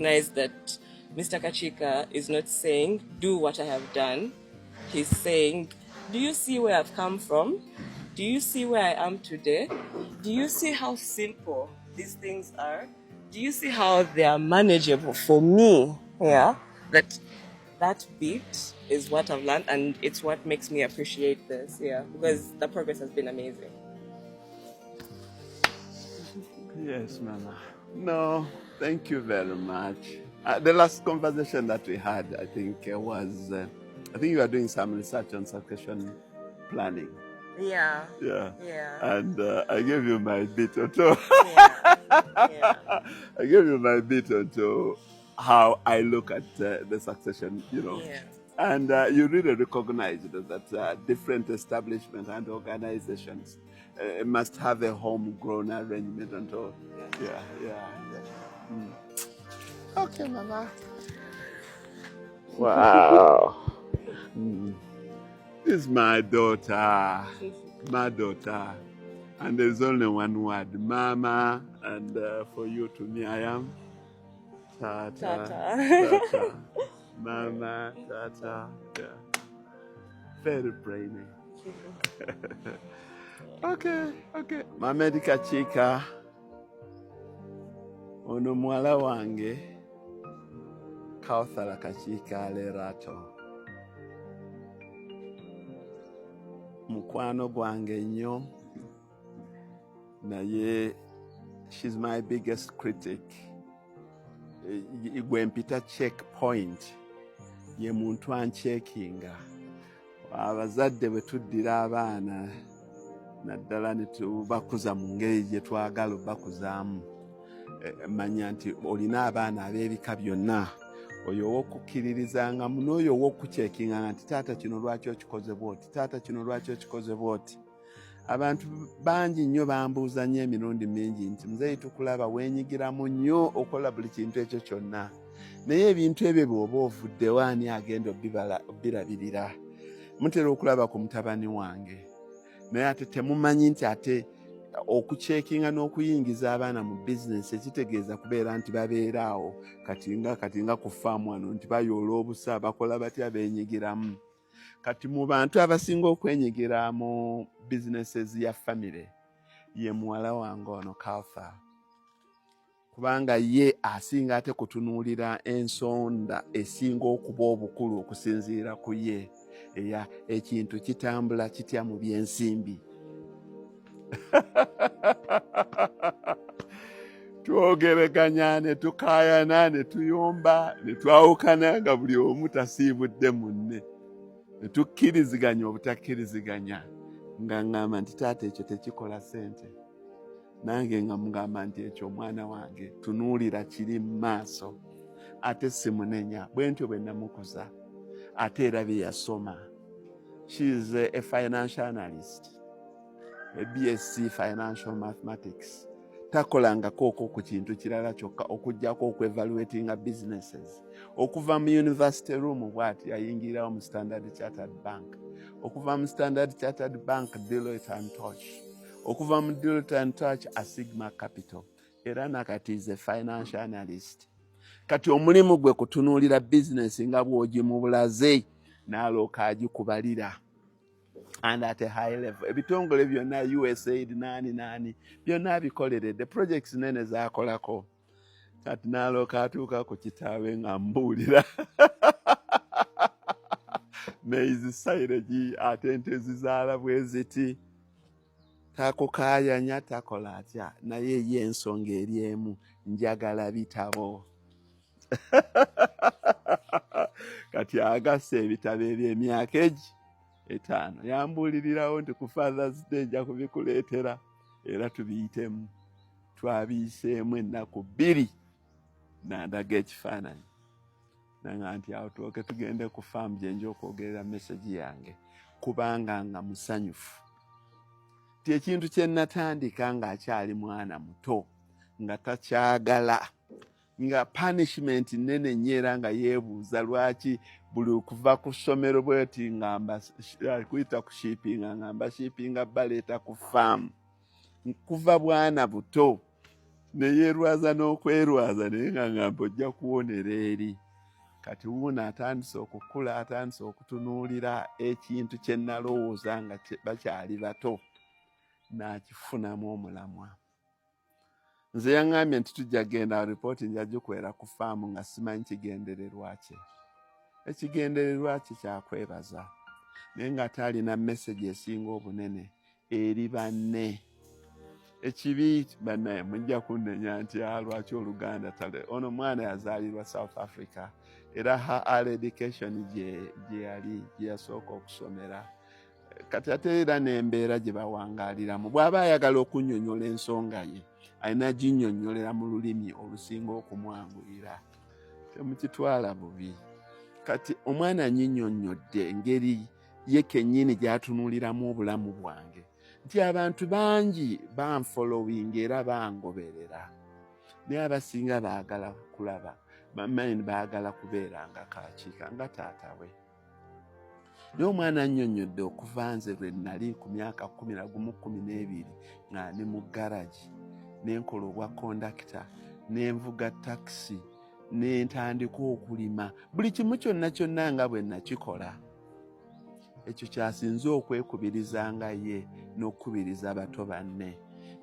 Recognize that Mr. Kakiika is not saying, "Do what I have done." He's saying, "Do you see where I've come from? Do you see where I am today? Do you see how simple these things are? Do you see how they are manageable for me?" Yeah. That bit is what I've learned, and it's what makes me appreciate this. Yeah. Because the progress has been amazing. Yes, Mama. No, thank you very much. The last conversation that we had, I think, was, I think you were doing some research on succession planning. Yeah. Yeah. Yeah. And I gave you my bit or two. I gave you my bit onto how I look at the succession. And you really recognized that different establishments and organizations must have a homegrown arrangement and all. Yeah. Okay, Mama. Wow. This is my daughter. My daughter. And there's only one word, Mama. And for you, to me, I am Tata. Tata. Tata. Mama, Tata. Yeah. Very brainy. Okay. Mama Kakiika. Ono muwala wange Kauthara Kakiika Lerato. Mukwano gwange nnyo, naye she's my biggest critic. Gwe mpita checkpoint, ye muntu ancheckinga. Abazadde bwe tuddira abaana, naddala ne tubakuza mu ngeri gye twagala obbakuzaamu, manya nti olina abaana ab'ebika byonna, oyo ow'okukkiririzangamu n'oyo ow'okucheckinga nti, "Taata, kino lwaki okikoze bw'oti? Taata, kino lwaki okikoze bw'oti?" Abantu bangi nnyo bambuuza nnyo emirundi mingi nti, "Muzeeyi, tukulaba weenyigiramu nnyo okola buli kintu ekyo kyonna, naye ebintu ebyo bw'oba ovuddewo, ani agenda obbirabirira?" Mutera okulaba ku mutabani wange, naye ate temumanyi nti ate okucheckinga n'okuyingiza abaana mu bizinesi ekitegeeza kubeera nti babeera awo kati nga ku faamu wano nti bayoola obusa, bakola batya, beenyigiramu. Kati mu bantu abasinga okwenyigira mu businesses ya famire ye muwala wange ono Kauthar, kubanga ye asinga ate kutunuulira ensonda esinga okuba obukulu okusinziira ku ye, eya ekintu kitambula kitya mu byensimbi. Twogereganya ne tukaayana ne tuyomba ne twawukana nga buli omu tasiibudde munne, ne tukkiriziganya obutakkiriziganya, nga ŋŋamba nti, "Taata, ekyo tekikola ssente," nange nga mugamba nti, "Ekyo, omwana wange, tunuulira kiri mu maaso." Ate simunenya, bwe ntyo bwe namukuza, ate era bye yasoma. She is a financial analyst, a BSc financial mathematics. Takolangako okwo ku kintu kirala kyokka okuggyako okuevaluatinga businesses. Okuva mu university room bw'ati yayingirirawo mu Standard Chartered Bank, okuva mu Standard Chartered Bank, Deloitte and Touche, okuva mu Deloitte and Touche, Asigma Capital, era nakati is a financial analyst. Kati omulimu gwe kutunuulira bizinesi nga bw'ogimubulaze n'alooka agikubalira, and at a high level. Ebitongole byonna, USAID, nani nani, byonna abikoleredde, projects nene zakolako. Kati n'alooka atuuka ku kitaawe nga mbuulira maize silage, ate ente zizaala bwe ziti. Takukaayanya, takola atya, naye ye ensonga eri emu, "Njagala bitabo." Kati agasse ebitabo eby'emyaka egi 5, yambuulirirawo nti ku Fathers Day nja kubikuleetera era tubiyitemu. Twabiyiseemu ennaku 2, nandaga ekifaananyi nanga nti awo tuoke tugende ku faamu gye nja okwogerera message yange, kubanga nga musanyufu ti ekintu kye natandika ng'akyali mwana muto nga takyagala, nga punishment nene nnyo, era nga yeebuuza lwaki buli kuva ku ssomero bweti ngamba kuyita ku shippinga, ngamba shippinga baleeta ku faamu kuva bwana buto. Ne yeerwaza n'okwerwaza, naye nga ngamba ojja kuwonera eri. Kati wuuno atandise okukula, atandise okutunuulira ekintu kye nalowooza nga bakyali bato, n'akifunamu omulamwa. Nze yaŋŋambye nti tujja genda ripooti nja gikwera ku faamu nga simanyi kigendererwa kye. Ekigendererwa kye kyakwebaza, naye ng'ate alina mesegi esinga obunene eri banne. Ekibi bannaye mujja kunnenya nti ah, lwaki oluganda tale ono mwana yazaalirwa South Africa, era her early education gye yali gye yasooka okusomera. Kati ate era n'embeera gye bawangaaliramu, bw'aba ayagala okunnyonnyola ensonga ye alina ginnyonnyolera mu lulimi olusinga okumwanguyira. Temukitwala bubi. Kati omwana nyinnyonnyodde engeri ye kennyini gy'atunuuliramu obulamu bwange, nti abantu bangi banfolowinga era bangoberera, naye abasinga baagala kulaba bamaini, baagala kubeera nga Kakiika nga taata we. Naye omwana annyonnyodde okuva nze lwe nnali ku myaka 11 12 nga ndi mu garagi, ne nkola obwa kondakita, ne nvuga takisi, ne ntandika okulima, buli kimu kyonna kyonna nga bwe nakikola. Ekyo kyasinze okwekubiriza nga ye n'okukubiriza bato banne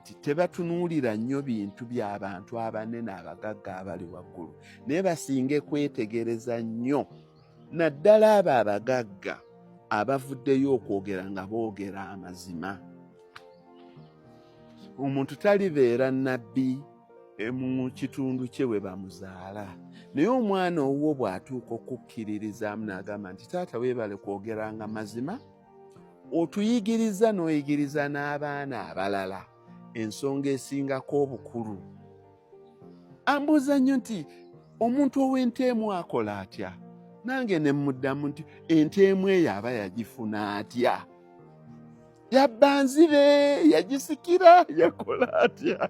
nti tebatunuulira nnyo bintu by'abantu abanene abagagga abali waggulu, naye basinge kwetegereza nnyo, naddala abo abagagga abavuddeyo okwogera nga boogera amazima. Omuntu talibeera nabbi mu kitundu kye we bamuzaala, naye omwana owuwo bw'atuuka okukkiririzaamu n'agamba nti taata weebale kwogeranga mazima, otuyigiriza n'oyigiriza n'abaana abalala ensonga esingako obukulu. Ambuuza nnyo nti omuntu ow'ente emu akola atya? Nange ne mmuddamu nti ente emu eyo aba yagifuna atya? Yabba nzibe, yagisikira, yakola atya?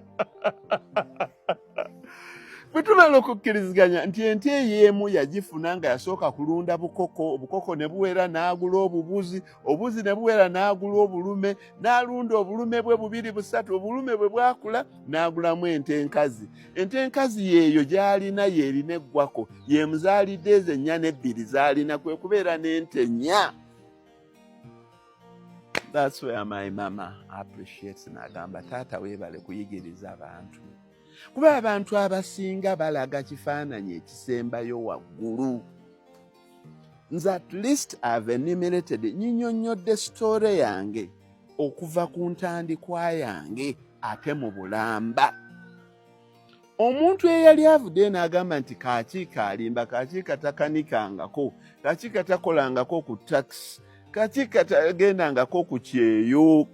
Bwe tumala okukkiriziganya nti ente eyo emu yagifuna nga yasooka kulunda bukoko, obukoko ne buwera n'agula obubuzi, obuzi ne buwera n'agula obulume, n'alunda obulume bwe bubiri busatu, obulume bwe bwakula n'agulamu ente enkazi. Ente enkazi yeeyo gy'alina yeerina eggwako, yemuzaalidde ezo ennya n'ebbiri z'alina, kwe kubeera n'ente nnya. That's where my mama appreciates, n'agamba taata weebale kuyigiriza abantu, kuba abantu abasinga balaga kifaananyi ekisembayo waggulu. Nze at least I've enumerated, nyinyonnyodde story yange okuva ku ntandikwa yange ate mu bulamba. Omuntu eyali avuddeyo n'agamba nti Kakiika alimba, Kakiika takanikangako, Kakiika takolangako ku taxi, Kakiika tagendangako ku kyeyo,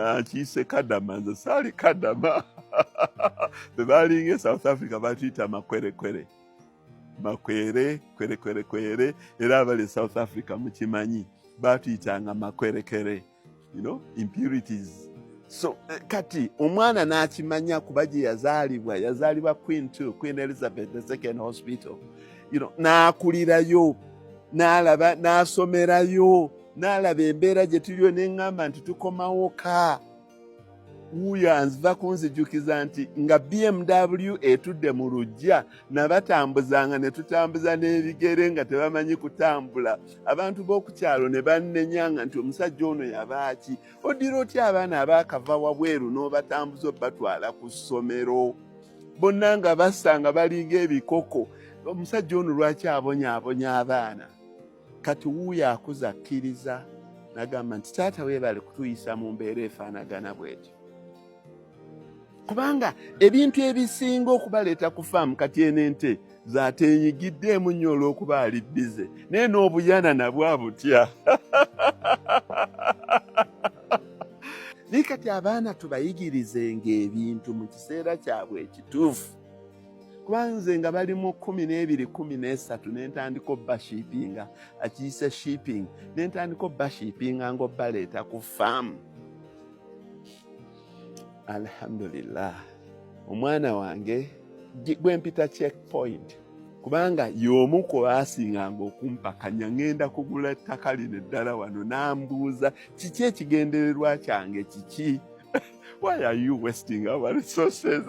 akiise kadama. Nze saali kadama, be balinga e South Africa batuyita makwerekwere, makwere kwerekwerekwere, era abali e South Africa mukimanyi, batuyitanga makwerekere, you know, impurities. So kati omwana n'akimanya kuba gye yazaalibwa, yazaalibwa Queen two, Queen Elizabeth II Hospital, you know, n'akulirayo, n'alaba, n'asomerayo, n'alaba embeera gye tuliyo. Neŋŋamba nti tukomawo ka wuuyo anziva kunzijukiza nti nga BMW etudde mu luggya, nabatambuzanga ne tutambuza n'ebigere nga tebamanyi kutambula. Abantu b'oku kyalo ne bannenyanga nti omusajja ono yabaaki, oddira otya abaana abaakava wabweru n'obatambuza obatwala ku ssomero, bonna nga bassa nga balinga ebikoko, omusajja ono lwaki abonyaabonya abaana? Kati wuuyo akuza akkiriza nagamba nti taata weebale kutuyisa mu mbeera efaanagana bwetyo, kubanga ebintu ebisinga okubaleeta ku faamu kati eno ente zaateenyigiddeemu nnyo olw'okuba ali bize, naye n'obuyana nabwo abutya. Naye kati abaana tubayigirizenga ebintu mu kiseera kyabwe ekituufu, kuba nze nga bali mu 12 13 nentandika obashippinga, akiyise shipping, nentandika obashippinga nga obaleeta ku faamu. Alhamdulillah, omwana wange gwempita Checkpoint, kubanga y'omu ku baasinganga okumpakanya ŋŋenda kugula ettaka lino eddala wano, n'ambuuza kiki ekigendererwa kyange, kiki, why are you wasting our resources?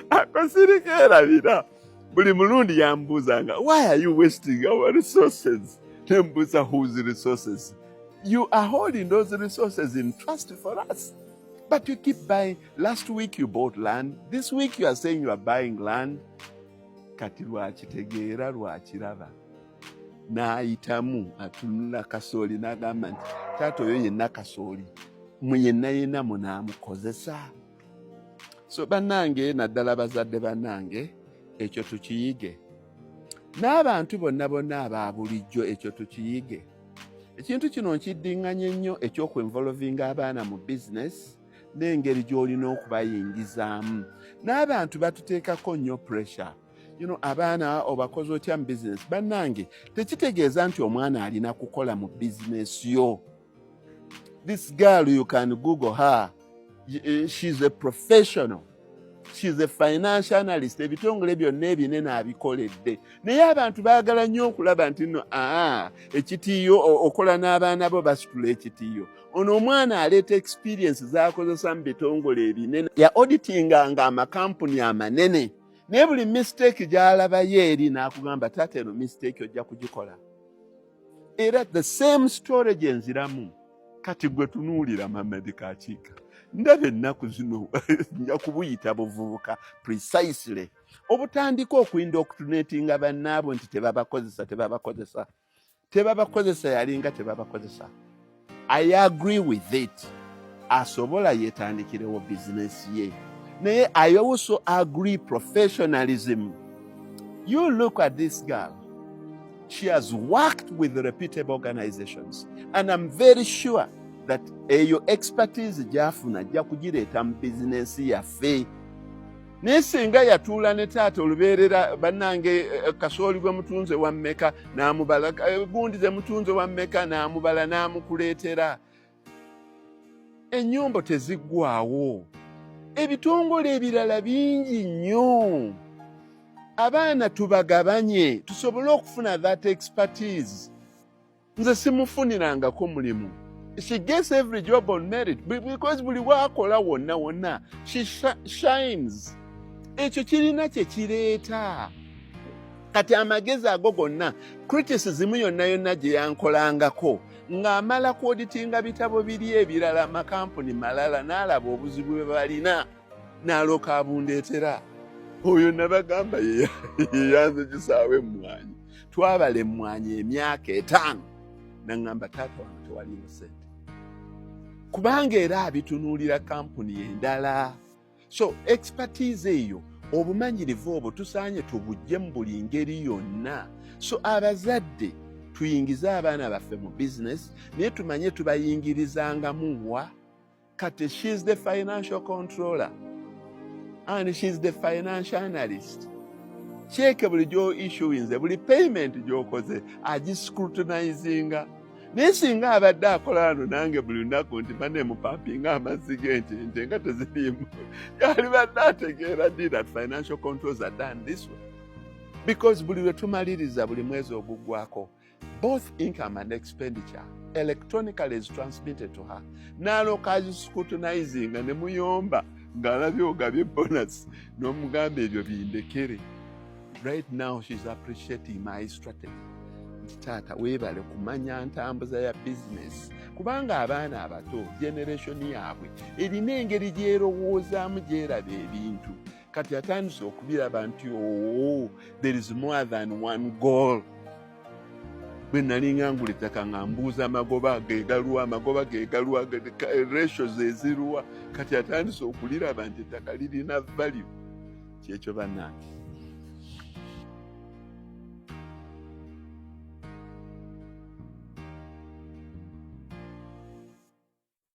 Ako sirikeerabira. Buli mulundi yambuuzanga, "Why are you wasting our resources?" Nembuuza, "Whose resources? You are holding those resources in trust for us, but you keep buying. Last week you bought land, this week you are saying you are buying land." Kati lwakitegeera, lwakiraba, n'ayitamu atunula kasooli n'agamba nti, "Taata, oyo yenna kasooli mwe yenna yenna munaamukozesa." So bannange, naddala bazadde bannange, ekyo tukiyige, n'abantu bonna bonna aba bulijjo, ekyo tukiyige. Ekintu kino nkiddiŋŋanye nnyo, eky'okuinvolvinga abaana mu bizinesi n'engeri gy'olina okubayingizaamu. N'abantu batuteekako nnyo pressure, abaana obakoze otya mu bizinesi? Bannange, tekitegeeza nti omwana alina kukola mu bizinesi yo. This girl, you can Google her. She's a professional, she's a financial analyst. Ebitongole byonna ebinene abikoledde, naye abantu baagala nnyo okulaba nti nno aa ekitiiyo okola n'abaana bo basitula ekitiiyo. Ono omwana aleeta experience z'akozesa mu bitongole ebinene, ya auditinganga amakampuni amanene, naye buli mistake gy'alabayo eri n'akugamba, "Taata, eno mistake ojja kugikola." Era the same story gyenziramu kati. Gwe tunuulira Mamadi Kakiika, ndaba ennaku zino nja kubuyita buvubuka precisely obutandika okuindoctrinatinga bannaabwe nti tebabakozesa, tebabakozesa, tebabakozesa. Yalinga tebabakozesa. I agree with it. Asobola yeetandikirewo bizinesi ye, naye I also agree professionalism. You look at this girl, she has worked with reputable organizations, and I'm very sure that eyo expertise gy'afuna ajja kugireeta mu bizinensi yaffe. Naye singa yatuula ne taata olubeerera, "Bannange, kasooli gwe mutunze wa mmeka?" n'amubala, "Gundi ze mutunze wa mmeka?" n'amubala n'amukuleetera. Ennyombo teziggwawo, ebitongole ebirala bingi nnyo. Abaana tubagabanye tusobole okufuna that expertise. Nze simufunirangako mulimu. She gets every job on merit because buli wakola wonna wonna she shines. Ekyo kirina kye kireeta. Kati amagezi ago gonna, criticism yonna yonna gye yankolangako ng'amala kuauditinga bitabo biri ebirala, amakampuni malala, n'alaba obuzibu bwe balina, n'alooka abundeetera. Oyo nabagamba yeyanzijisaawo emmwanyi. Twabala emmwanyi emyaka 5, naŋŋamba, "Taata wange, tewaliwo sente," kubanga era abitunuulira kampuni endala. So expertise eyo, obumanyirivu obwo tusaanye tubujje mu buli ngeri yonna. So abazadde, tuyingize abaana baffe mu bizinesi, naye tumanye tubayingirizangamu wa. Kati she's the financial controller and she's the financial analyst. Cheque buli gyo issuinze, buli payment gy'okoze, agiscrutinizinga. Naye singa abadde akola wano nange buli lunaku nti bane mupampinga amazzi g'ente, ente nga teziriimu, yalibadde ategeera ddi that financial controls are done this way? Because buli lwe tumaliriza buli mwezi oguggwako, both income and expenditure electronically is transmitted to her, n'alooka agiscrutinizinga ne muyomba ng'alabye ogabye bonus n'omugamba, "Ebyo bindekere." Right now she's appreciating my strategy nti, "Taata, weebale kumanya ntambuza ya bizinesi," kubanga abaana abato generation yaabwe erina engeri gy'erowoozaamu, gyeraba ebintu. Kati atandise okubiraba nti, "Oh, there is more than one goal." Bwe nalinga ngula ettaka nga mbuuza amagoba gegaluwa, amagoba gegaluwa, ratios eziruwa. Kati atandise okuliraba nti ettaka lirina value. Kyekyo bannange.